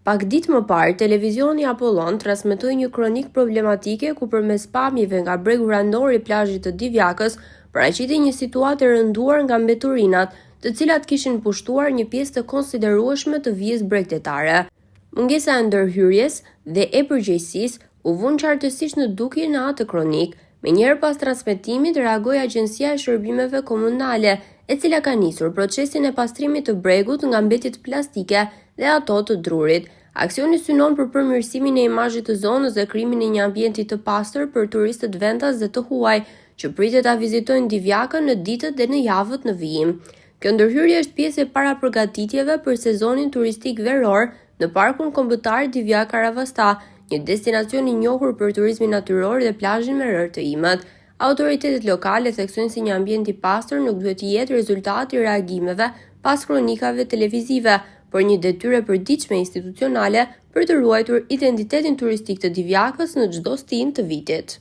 Pak ditë më parë, televizioni Apollon transmetoi një kronikë problematike ku përmes pamjeve nga bregu rënor i plazhit të Divjakës paraqitej një situatë e rënduar nga mbeturinat, të cilat kishin pushtuar një pjesë të konsiderueshme të vijës bregdetare. Mungesa e ndërhyrjes dhe e përgjegjësisë u vunë qartësisht në dukje në atë kronikë. Menjëherë pas transmetimit reagoi Agjencia e Shërbimeve Komunale, e cila ka nisur procesin e pastrimit të bregut nga mbetjet plastike dhe ato të drurit. Aksioni synon për përmirësimin e imazhit të zonës dhe krijimin e një ambienti të pastër për turistët vendas dhe të huaj që pritet ta vizitojnë Divjakën në ditët dhe në javët në vijim. Kjo ndërhyrje është pjesë e parapërgatitjeve për sezonin turistik veror në Parkun Kombëtar Divjakë Karavasta, një destinacion i njohur për turizmin natyror dhe plazhin me rërë të imët. Autoritetet lokale theksojnë se një ambient i pastër nuk duhet të jetë rezultat i reagimeve pas kronikave televizive, por një detyrë e përditshme institucionale për të ruajtur identitetin turistik të Divjakës në çdo stinë të vitit.